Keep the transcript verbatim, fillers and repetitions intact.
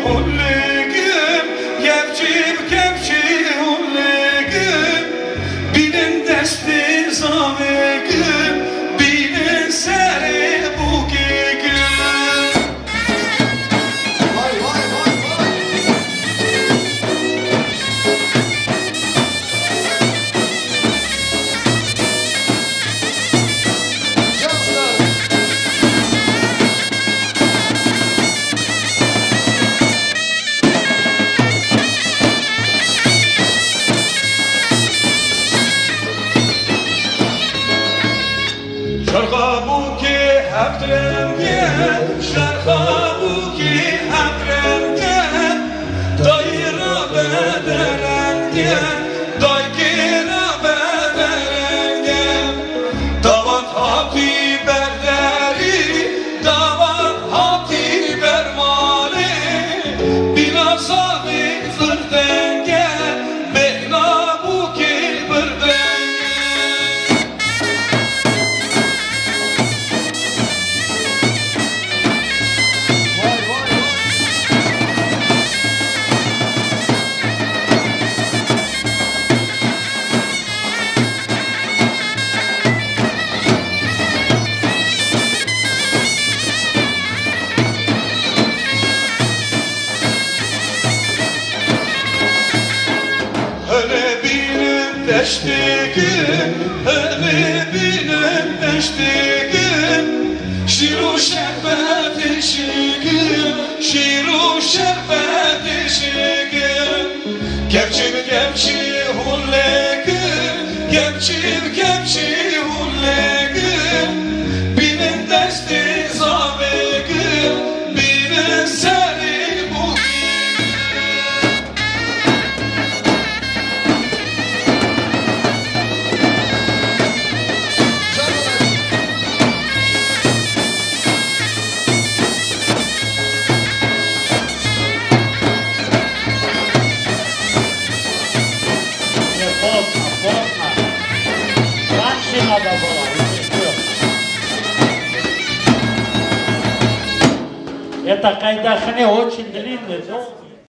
Hullegim, kepçî bi kepçî hullegim, bînin destê zavegim, bînin serê bûkegim. Vay, vay, vay, vay. Şerxa bûkê heft reng e, şerxa bûkê heft reng e, dayî ra be dereng e, daykê ra be dereng e. Davat hatî ber derî, davat hatî ber malê, bîna zavê firdeng e, bêhna bûkê birdeng e. Hele bînin deştê gin, hele bînin deştê gin, şîr û şerbetê şigin, şîr û şerbetê şigin. Kepçî bi kepçî hullegin, kepçî bi kepçî hullegin, bînin destê zavegin, bînin serê bûkegin. Ya bozma, bozma. Bak şuna da baba. Eta kayda xine o çindilin de.